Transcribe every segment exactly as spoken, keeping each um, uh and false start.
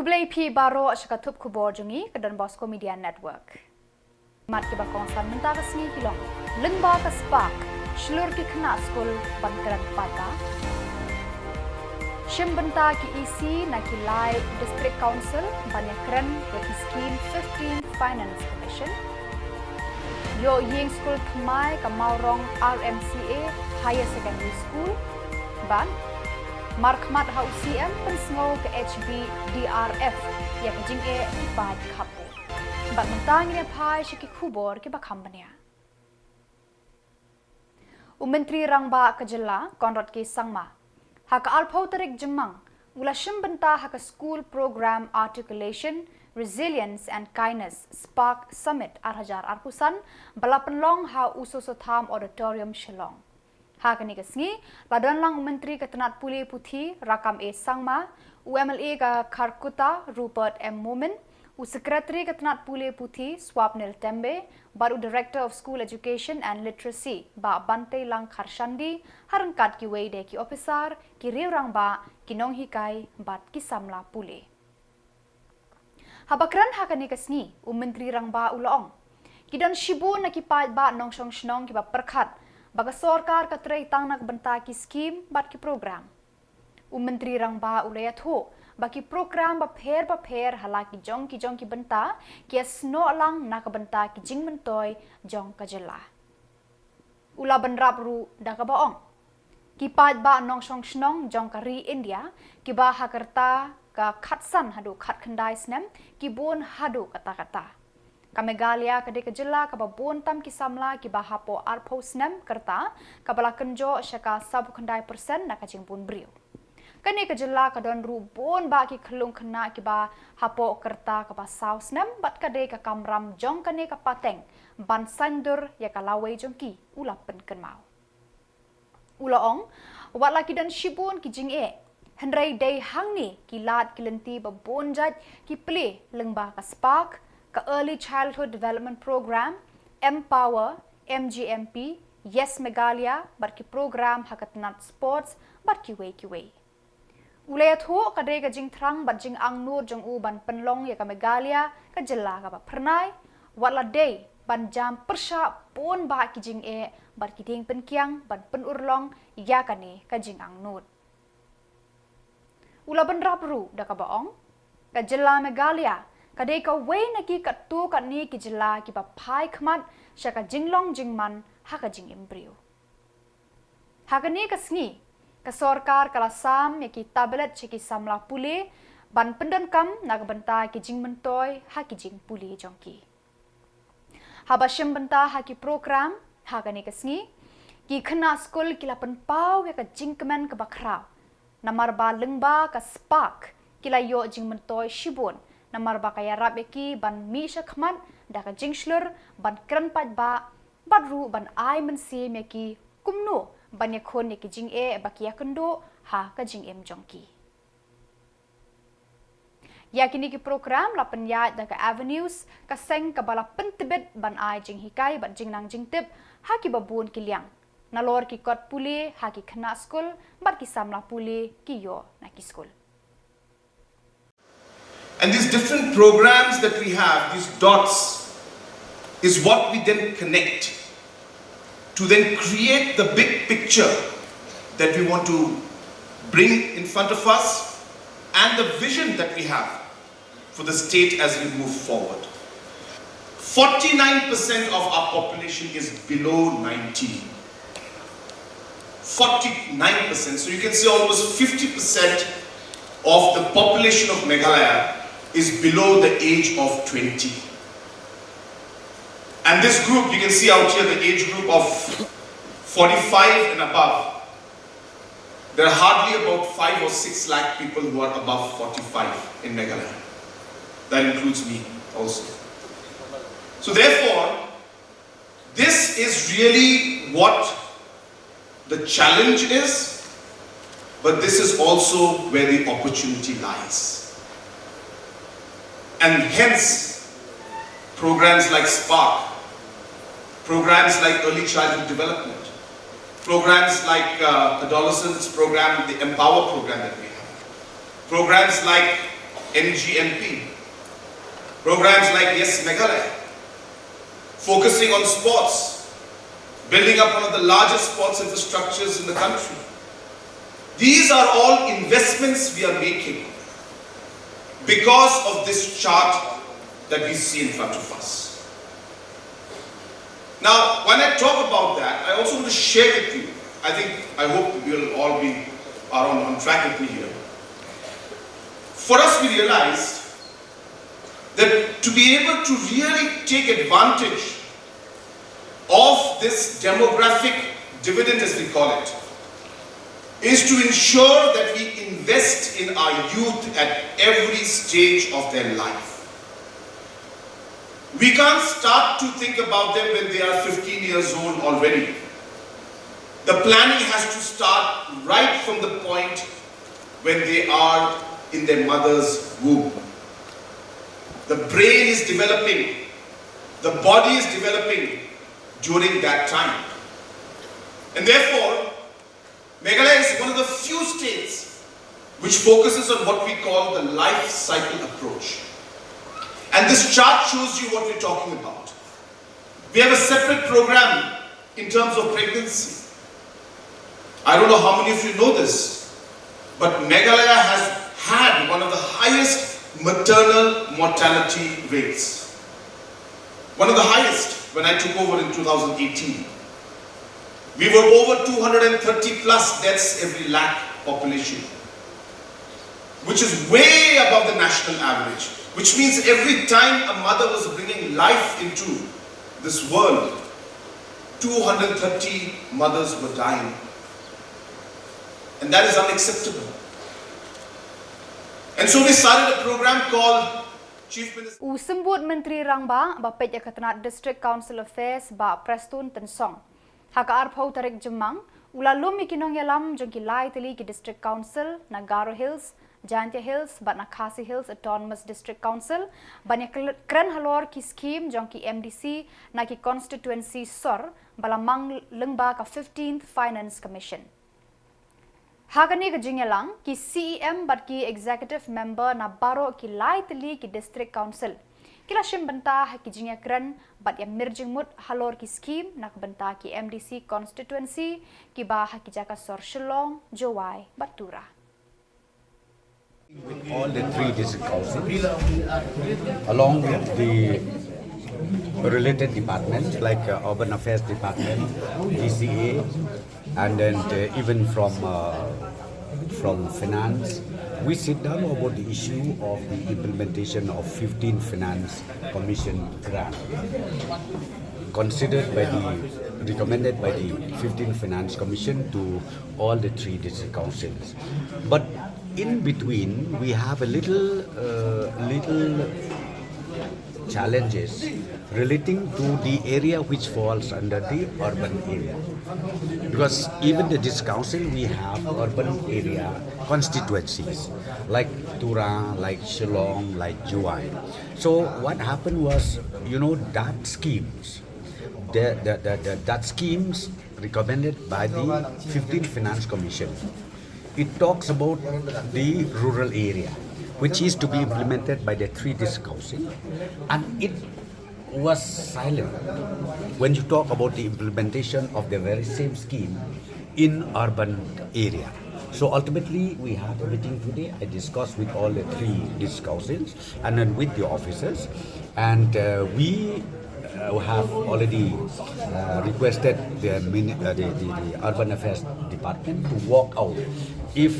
Khublei phi baroh sha ka thup khubor jong ngi ka Don Bosco Media Network. Mat kiba kongsan mynta ka sngi ki long: lyngba ka Spark, shlur ki khynnah skul ban kren paidbah. Shim bynta ki E C na ki lai District Council ban ïakren ïa ki skim fifteen Finance Commission. Ïoh ïing skul thymmai ka Mawrong R M C A Higher Secondary School. Bad markhmat ha u C M pynsngew ka H B D R F ïa ka jingeh ki paid khappud. Bad mynta ngin ïa phai sha ki khubor kiba kham bniah. U Myntri Rangbah ka jylla Conrad K Sangma ha ka arphew tarik Jymmang u la shim bynta ha ka School Program Articulation, Resilience and Kindness Spark Summit ar hajar arphew san ba la pynlong ha u Sosotham Auditorium, Shillong. Ha kane ka sngi la don lang u Myntri ka tnat pule puthi Rakkam A Sangma, u M L A ka Kharkutta Rupert M Momin, u Secretary ka tnat pule puthi Swapnil Tembe, bad u Director of School Education and Literacy Bah Banteilang Kharshandi, ha ryngkat kiwei de ki ophisar, ki riew rangbah, ki nonghikai bad ki samla pule. Haba kren ha kane ka sngi, u Myntri Rangbah u la ong, ki don shibun na ki paidbah nongshong shnong kiba pyrkhat ba ka sorkar ka trei tang na ka bynta ki skim bad ki program. U Myntri Rangbah u la ïathuh ba ki program bapher bapher ha la ki jong ki jong ki bynta ki ïasnoh lang na ka bynta ki jingmyntoi jong ka jylla. U la bynrap ruh da kaba ong, ki paidbah nongshong shnong jong ka ri India kiba ha ka rta ka khatsan haduh khatkhyndai snem ki bun haduh katta katta. Ka Meghalaya ka dei ka jylla kaba bun tam ki samla kiba hapoh arphew snem ka rta, kaba la kynjoh sha ka sawphew khyndai percent na ka jingbun briew. Kane ka jylla ka don ruh bun bah ki khyllung khynnah kiba hapoh ka rta kaba saw snem, bad ka dei ka kamram jong kane ka pateng ban saiñdur ïa ka lawei jong ki, u la pynkynmaw. U la ong, wat la ki don shibun ki jingeh, hynrei dei hangne ki lad ki lynti ba bun jait ki plie lyngba ka Spark, ka Early Childhood Development Program, Empower, M G M P, Yes Meghalaya, bad ki program ha ka tnat sports bad kiwei kiwei. U la ïathuh ka dei ka jingthrang bad jingangnud jong u ban pynlong ïa ka Meghalaya ka jylla kaba phyrnai, wat la dei ban jam pyrshah bun bah ki jingeh bad ki dieng pynkiang ban pynurlong ïa kane ka jingangnud. U la bynrap ruh da kaba ong, ka jylla Meghalaya ka dei kawei na ki katto katne ki jylla kiba phai khmat sha ka jinglong jingman ha ka jingim briew. Ha kane ka sngi, ka sorkar ka la sam ïa ki tablet sha ki samla pule ban pyndonkam na ka bynta ki jingmyntoi ha ki jingpule jong ki. Haba shim bynta ha ki program ha kane ka sngi, ki khynnah skul ki la pynpaw ïa ka jingkmen kaba khraw, namar ba lyngba ka Spark ki la ïoh jingmyntoi shibun, namar ba ka ïarap ïa ki ban mih shakhmat da ka jingshlur ban kren paidbah, bad ruh ban ai mynsiem ïa ki kumno ban ïakhun ïa ki jingeh ba ki ïakynduh ha ka jingim jong ki. Ïa kine ki program la pynïaid da ka Avenues, ka seng kaba la pyntbit ban ai jinghikai bad jingnang jingtip ha kiba bun ki liang, nalor ki kot pule ha ki khynnah skul bad ki samla pule ki ïoh na ki skul. And these different programs that we have, these dots, is what we then connect to then create the big picture that we want to bring in front of us and the vision that we have for the state as we move forward. Forty-nine percent of our population is below nineteen. Forty-nine percent. So you can say almost fifty percent of the population of Meghalaya is below the age of twenty. And this group, you can see out here the age group of forty-five and above. There are hardly about five or six lakh people who are above forty-five in Meghalaya. That includes me also. So therefore, this is really what the challenge is, but this is also where the opportunity lies. And hence, programs like Spark, programs like Early Childhood Development, programs like uh, Adolescence Program, the Empower Program that we have, programs like N G M P, programs like Yes Meghalaya, focusing on sports, building up one of the largest sports infrastructures in the country. These are all investments we are making because of this chart that we see in front of us. Now, when I talk about that, I also want to share with you, I think, I hope you'll all be are on, on track with me here. For us, we realized that to be able to really take advantage of this demographic dividend, as we call it, is to ensure that we invest in our youth at every stage of their life. We can't start to think about them when they are fifteen years old already. The planning has to start right from the point when they are in their mother's womb. The brain is developing, the body is developing during that time. And therefore, Meghalaya is one of the few states which focuses on what we call the life cycle approach. And this chart shows you what we're talking about. We have a separate program in terms of pregnancy. I don't know how many of you know this, but Meghalaya has had one of the highest maternal mortality rates. One of the highest when I took over in two thousand eighteen. We were over two hundred thirty plus deaths every lakh population, which is way above the national average, which means every time a mother was bringing life into this world, two hundred thirty mothers were dying. And that is unacceptable. And so we started a program called Chief Minister. U Symbud Myntri Rangbah ba peit ïa ka tnat District Council Affairs, Bah Prestone Tynsong, ha ka arphew tarik Jymmang, u la lum ïa ki nongïalam jong ki lai tylli ki District Council na Garo Hills, Jaintia Hills bad na Khasi Hills Autonomous District Council ban ïa kl-, kren halor ki skhim jong ki M D C na ki constituency sor ba la mang lyngba ka fifteenth Finance Commission. Ha kane ka jingïalang, ki C E M bad ki executive member na baroh ki lai tylli ki district council ki la shim bynta ha ki jingïakren bad ïa mir jingmut halor ki skhim na ka bynta ki M D C constituency kiba ha ki jaka sor Shillong, Jowai bad Tura. With all the three district councils, along with the related departments like uh, Urban Affairs Department, D C A, and then uh, even from uh, from finance, we sit down about the issue of the implementation of fifteenth Finance Commission grant, considered by the recommended by the fifteenth Finance Commission to all the three district councils. But in between, we have a little, uh, little challenges relating to the area which falls under the urban area. Because even the district council, we have urban area constituencies like Tura, like Shillong, like Jowai. So what happened was, you know, that schemes, the, the, the, the, that schemes recommended by the fifteenth Finance Commission. It talks about the rural area, which is to be implemented by the three district council, and it was silent when you talk about the implementation of the very same scheme in urban area. So ultimately, we had a meeting today. I discussed with all the three district councils and then with the officers, and uh, we uh, have already uh, requested the, mini- uh, the, the, the Urban Affairs Department to work out if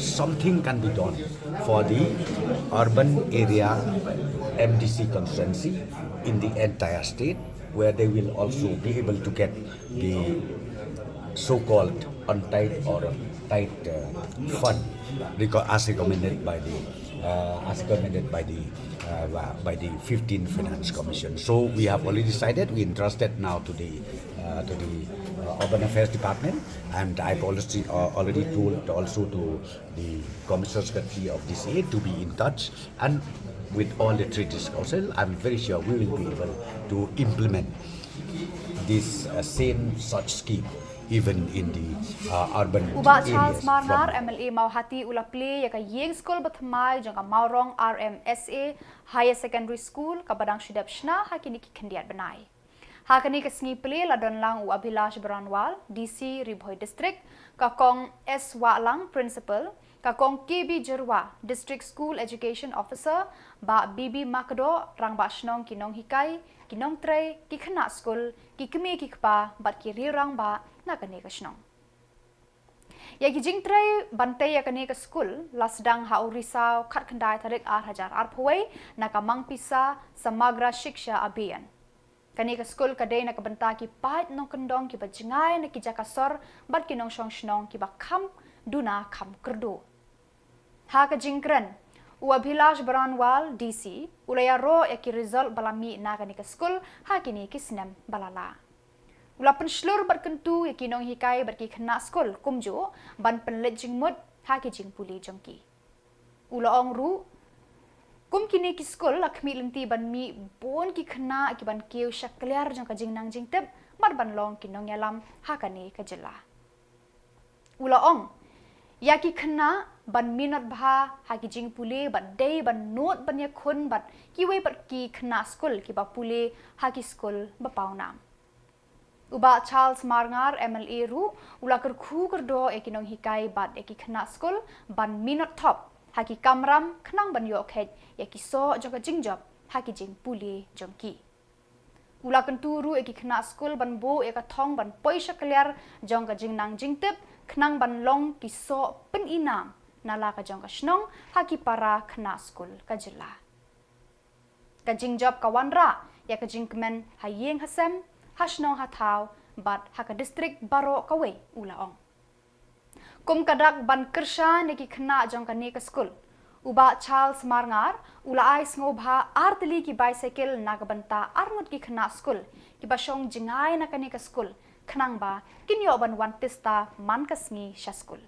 something can be done for the urban area M D C constituency in the entire state, where they will also be able to get the so-called untied or tied uh, fund reco- as recommended by the uh, as recommended by the uh, by the fifteenth Finance Commission. So we have already decided. We entrusted now to the uh, to the uh, Urban Affairs Department, and I've already uh, already told also to the Commissioner Secretary of D C A to be in touch, and with all the three district council, I'm very sure we will be able to implement this uh, same such scheme even in the uh, urban U Bah Charles areas. Marngar, M L A Mawhati, u la plie ïa ka ïing skul ba thymmai jong ka Mawrong R M S A Higher Secondary School, kaba dang shu dep shna ha kine ki khyndiat bnai. Ha kane ka sngi plie la don lang u Abhilash Baranwal, D C Ri Bhoi District, ka Kong S Wahlang, Principal, ka Kong K B Jyrwa, District School Education Officer, Bah B B Makdoh, Rangbah Shnong, ki nonghikai, ki nongtrei, ki khynnah skul, ki kmie ki kpa bad ki riew rangbah na kane ka shnong. Ïa ki jingtrei ban tei ïa kane ka skul la sdang ha u Risaw khatkhyndai tarik ar hajar arphew wei na ka Mangpisa Samagra Shiksha Abhiyan. Kane ka skul ka dei na ka bynta ki paid nongkyndong kiba jngai na ki jaka sor bad ki nongshong shnong kiba kham duna kham kyrduh. Ha ka jingkren, u Abhilash Baranwal, D C, u la ïaroh ïa ki result ba la mih na kane ka skul ha kine ki snem ba la lah. U la pynshlur bad kyntu ïa ki nonghikai bad ki khynnah skul kumjuh ban pynleit jingmut ha ki jingpule jong ki. U la ong ruh, kum kine ki skul la khmih lynti ban mih bun ki khynnah kiban kiew sha kliar jong ka jingnang jingtip bad ban long ki nongïalam ha kane ka jylla. U la ong, ïa ki khynnah ban minot bha ha ki jingpule bad dei ban nud ban ïakhun bad kiwei pat ki khynnah skul kiba pule ha ki skul ba pawnam. U Bah Charles Marngar, M L A ruh u la kyrkhu kyrdoh ïa ki nonghikai bad ïa ki khynnah skul ban minot thop ha ki kamram khnang ban ïoh kheit ïa ki soh jong ka jingjop ha ki jingpule jong ki. U la kyntu ruh ïa ki khynnah skul ban buh ïa ka thong ban poi sha kliar jong ka jingnang jingtip khnang ban long ki soh pyni nam na la ka jong ka shnong ha ki para khynnah skul ka jylla. Ka jingjop ka wanrah ïa ka jingkmen ha ïing ha sem, ha shnong ha thaw bad ha ka district baroh kawei, u la ong. Kum ka dak ban kyrshan ïa ki khynnah jong kane ka skul, u Bah Charles Marngar u la ai sngewbha ar tylli ki bicycle na ka bynta arngut ki khynnah skul kiba shong jngai na kane ka skul khnang ba kin ïoh ban wan tista man ka sngi sha skul.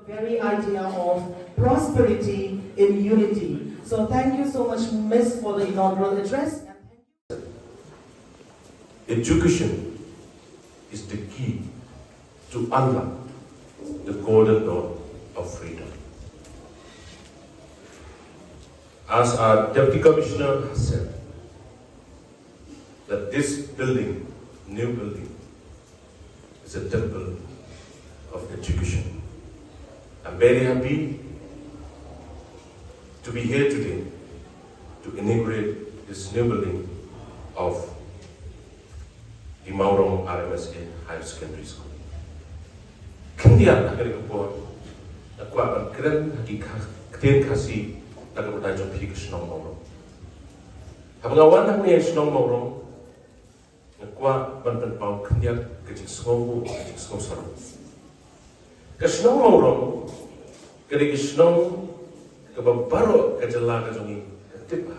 The very idea of prosperity in unity. So thank you so much, Miss, for the inaugural address. Education is the key to unlock the golden door of freedom. As our Deputy Commissioner has said, that this building, new building, is a temple of education. I'm very happy to be here today to inaugurate this new building of the Mawrong R M S A Higher Secondary School. Khyndiat ha kane ka por, nga kwah ban kren ha ki ktien Khasi na ka bynta jong phi ka shnong Mawrong. Haba nga wan hangne shnong Mawrong, nga kwah ban pynpaw khyndiat ka jingsngew, ka jingsngew sarong. Ka shnong Mawrong ka dei ka shnong kaba baroh ka jylla ka jong ngi ka tip bha.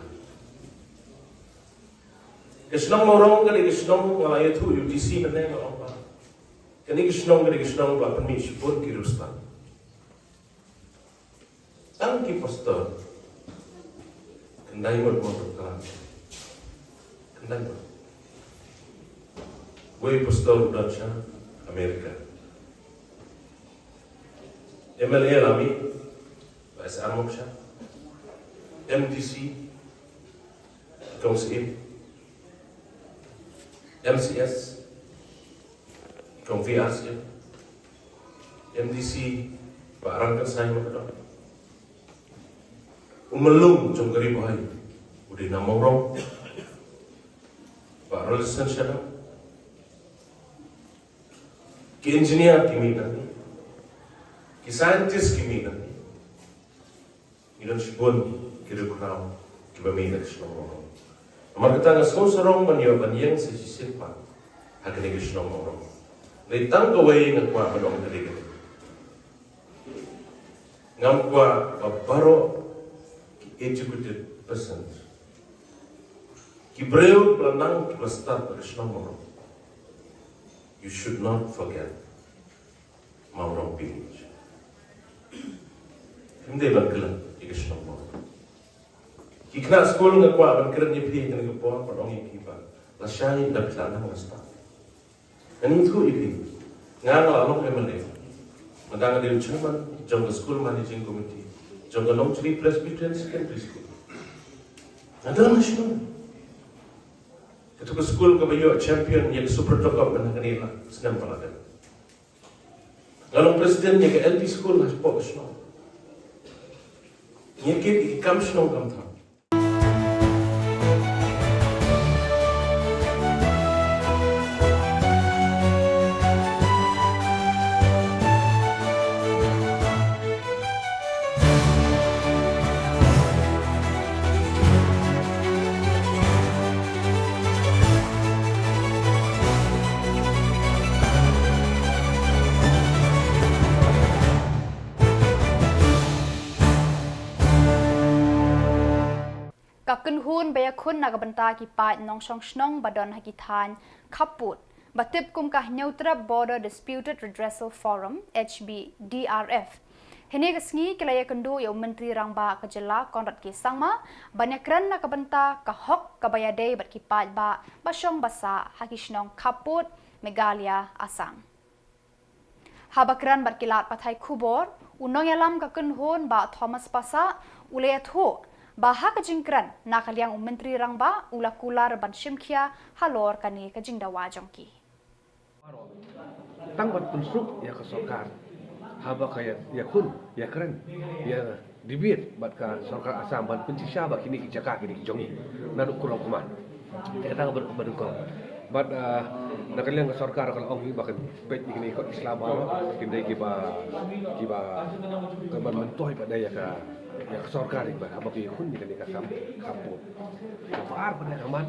Ka shnong Mawrong ka dei ka shnong, nga la ïathuh ïa u D C mynne, nga ong ba kane ka shnong ka dei ka shnong ba pynmih shibun ki riewstad. Tang ki pastor. Khyndai ngut mo, khyndai ngut. Wei pastor u don sha America. M L A la mih, Bah S R Mokshar. M D C, Kong Syiem. M C S, Kong V R Syiem. M D C, Bah Rangkynsai Makdon. U myllung jong ka Ri Bhoi u dei na Mawrong, Bah Rolleston Shylla. Ki engineer ki mih na ngi, ki scientist ki mih na ngi. Ngi don shibun ki riewkhraw kiba mih na ka shnong Mawrong. Namar kata nga sngew sarong ban ïoh ban ïeng sa shisien pat ha kane ka shnong Mawrong. Dei tang kawei nga kwah ban ong kane kane. Ngam kwah ba baroh ki educated persons, ki briew ba la nang, ba la stad na ka shnong Mawrong, you should not forget Mawrong village. Ym dei ban klet ïa ka shnong Mawlai. Ki khynnah skul nga kwah ban kren ïa phi ha kane ka por, ban ong ïa phi ba lashai ynda phi la nang la stad. Ngan ïathuh ïa phi. Nga nga la long M L A. Nga dang dei u chairman jong ka School Managing Committee jong ka Nongchri Presbyterian Secondary School. Nga don ha shnong. Kato ka skul kaba ïoh champion ïa ka Super Docup mynta kane la snem ba la dep. Nga long president ïa ka L P school ha shapoh ka shnong. Ngi kit ïa ki kam shnong kam thaw. Ka kynhun ba ïakhun na ka bynta ki paid nongshong shnong ba don ha ki thaiñ khappud ba tip kum ka Hynñiewtrep Border Disputed Redressal Forum, H B D R F, hynne ka sngi ki la ïakynduh ïa u Myntri Rangbah ka jylla Conrad K Sangma ban ïakren na ka bynta ka hok kaba ïadei bad ki paidbah ba shong ba sah ha ki shnong khappud Meghalaya, Assam. Haba kren bad ki lad pathai khubor, u nongïalam ka kynhun Bah Thomas Passah u la ïathuh ba ha ka jingkren na ka liang u Myntri Rangbah u la kular ban shim khia halor kane ka jingdawa jong ki. Tang ban pynsuk ïa ka sorkar haba ka ïa, ïakhun, ïakren, ïa debate bad ka sorkar Assam ban pynshisha ba kine ki jaka kine ki jong ngi naduh Kurlong Khman. Te kata ka bad, bad kong. Bad, ah, na ka liang ka sorkar ka la ong hi ba kan peit ïa kine ki kot ki sla baroh, kin dei kiba, kiba, ka ban myntoi pat ïa ka, ïa ka sorkar ïa ka ba, haba ki khun ïa kane ka kam, kam pun. Kaba ar pat ïa ka mat,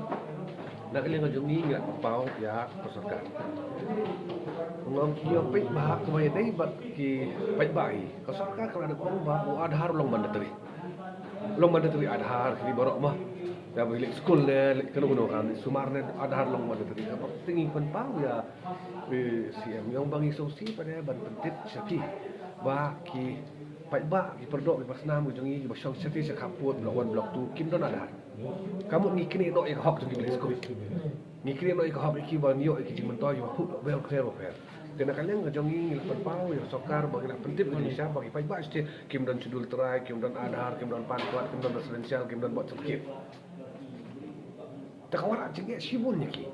na ka liang ka jong ngi ngi la pynpaw ïa ka sorkar. Ngam ki ïa peit ba ha kaba ïadei bad ki paidbah hi. Ka sorkar ka la da ong ba u Aadhaar u long mandatory. U long mandatory Aadhaar kine baroh ma. Ïa ba leit skul ne, leit kano kano kan, sumar ne Aadhaar u long mandatory. Kaba te ngi pynpaw ïa, eh, C M ïa ong ba ngi sngewsih pat ïa ban pyntip sha ki ba ki paidbah, ki pyrdoh, ki parsnam ki jong ngi kiba shong shatei sha khappud, block one, block two, kim don Aadhaar. Ka mut ngi knieh noh ïa ka hok jong ki ba leit skul. Ngi knieh noh ïa ka hok ïa ki ban ïoh ïa ki jingmyntoi kiba phuh welfare, welfare. Te na ka liang ka jong ngi ngi la pynpaw ïa ka sorkar ba ngi la pyntip ka jingshisha ba ki paidbah shatei kim don schedule trai, kim don Aadhaar, kim don PAN card, kim don residential, kim don birth certificate. Te ka wanrah jingeh shibun ïa ki.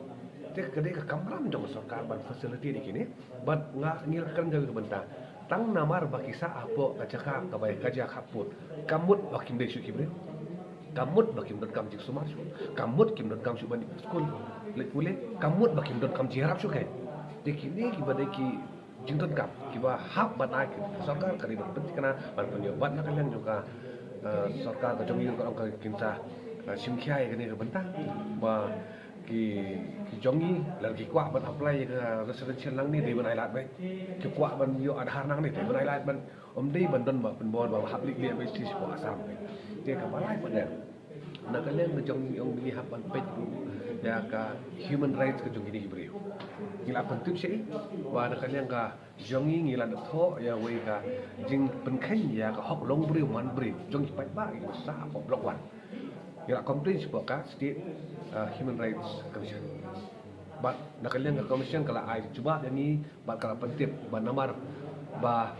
Te ka dei ka kamram jong ka sorkar ban facilitate ïa kine. Bad nga ngi la kren ka bynta. Tang namar ba ki sah hapoh ka jaka kaba ïa ka jaka khappud. Ka mut ba kim dei shuh ki briew. Ka mut ba kim donkam jingsumar shuh. Ka mut kim donkam shuh ban leit skul, leit pule. Ka mut ba kim donkam jingïarap shuh kein. Te kine kiba dei ki jingdonkam kiba hap ban ai ki sorkar ka dei ban pynthikna ban pynïoh bad na ka liang jong ka, eh, sorkar ka jong ngi ka ong ka kin sa, eh, shim khia ïa kane ka bynta ba ki, ki jong ngi lada ki kwah ban apply ïa ka residential nangne dei ban ai lad beit. Ki kwah ban ïoh Aadhaar nangne dei ban ai lad beit. Ym dei ban don ba pynbor ba hap leit leit beit shatei shapoh Assam beit. Te kaba lai pat de. Na ka liang ka jong ngi ong ngi hap ban peit ruh ïa ka human rights ka jong kine ki briew. Ngi la pyntip sha i ba na ka liang ka jong ngi ngi la da thoh ïa wei ka jingpynkheiñ ïa ka hok long briew man briew jong ki paidbah kiba sah hapoh block one. Ngi la complain shapoh ka State, uh, Human Rights Commission. Bad na ka liang ka commission ka la ai jubab ïa ngi bad ka la pyntip ba namar ba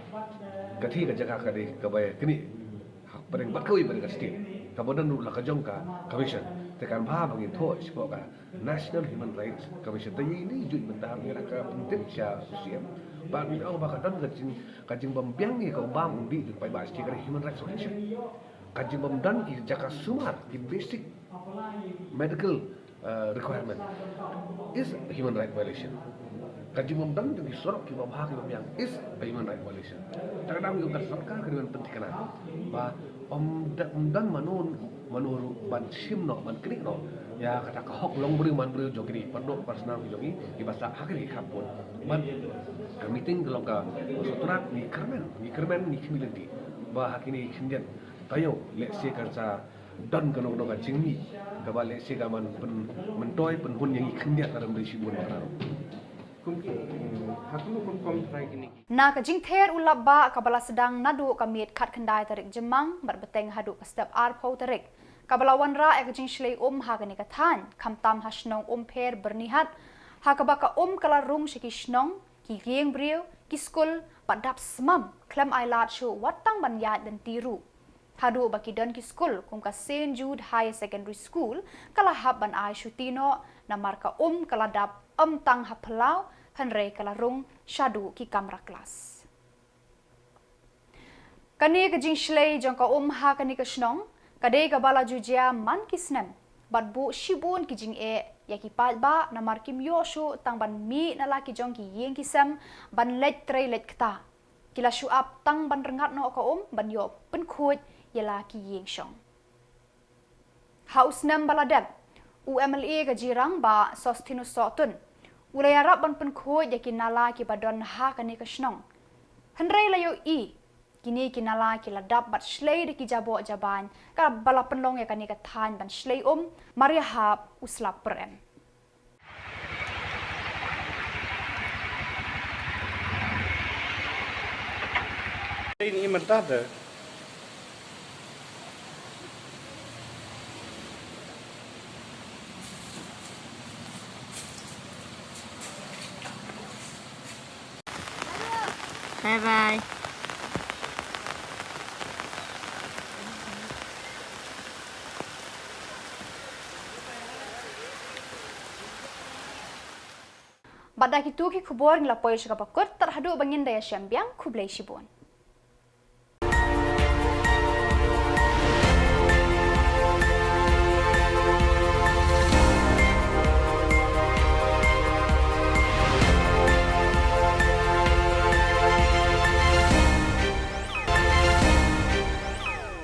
katei ka jaka ka dei kaba ïa knieh hapdeng bad kawei pat ka state kaba don ruh la ka jong ka commission. Te kan bha ba ngin thoh shapoh ka National Human Rights Commission. Te ïa ine i juh mynta ngi la ka pyntip sha C M. Bad ngi ong ba ka don ka jing, ka jingbym biang ïa ka bam umdih jong paidbah shatei ka dei Human Rights Violation. Ka jingbym don ki jaka sumar, ki basic medical, uh, requirement is a human right violation. Ka jingbym don jong ki surok kiba bha kiba biang is a human right violation. Te ka dang ïa ka sorkar ka dei ban pynthikna ba ym da, ym don mano mano ruh ban shim noh, ban knieh noh ïa kata ka hok long briew man briew jong kine ki pyrdoh parsnam ki jong ngi kiba sah ha kine ki khappud. Bad ka meeting ka long kaba sngewtynnat, ngi kyrmen, ngi kyrmen, ngi khmih lynti ba ha kine ki khyndiat taïew lehse kan sa don kano kano ka jingmih kaba lehse kan pynmyntoi pynhun ïa ngi khyndiat lada ym dei shibun ba ka ruh. Na ka jingther u lap bah kaba la sdang naduh ka miet khatkhyndai tarik Jymmang bad bteng haduh ka step arphew tarik, kaba la wanrah ïa ka jingshlei um ha kane ka thaiñ, khamtam ha shnong Umpher Byrnihat, ha kaba ka um ka la rung sha ki shnong, ki ïing briew, ki skul, bad dap smam khlem ai lad shuh wat tang ban ïaid lynti ruh. Haduh ba ki don ki skul kum ka Saint Jude Higher Secondary School ka la hap ban ai shuti noh namar ka um ka la dap ym tang ha phyllaw hynrei ka la rung shaduh ki kamra klas. Kane ka jingshlei jong ka um ha kane ka shnong ka dei kaba la ju jia man ki snem bad buh shibun ki jingeh ïa ki paidbah namar kim ïoh shuh tang ban mih na la ki jong ki ïing ki sem ban leit trei leit kta. Ki la shu ap tang ban rngat noh ka um ban ïoh pynkhuid ïa la ki ïing shong. Ha u snem ba la dep, u MLA ka Jirang Bah Sosthenes Sohtun u la ïarap ban pynkhuid ïa ki nala kiba don ha kane ka shnong. Hynrei la ïohi kine ki nala ki la dap bad shlei da ki jaboh jabain kaba la pynlong ïa kane ka thaiñ ban shlei um, mar ïahap u slap pyrem. Ini mentah deh. Bye bye. Bad da kitu ki khubor ngi la poi sha kaba kut, tad haduh ba ngin da ïashem biang, khublei shibun.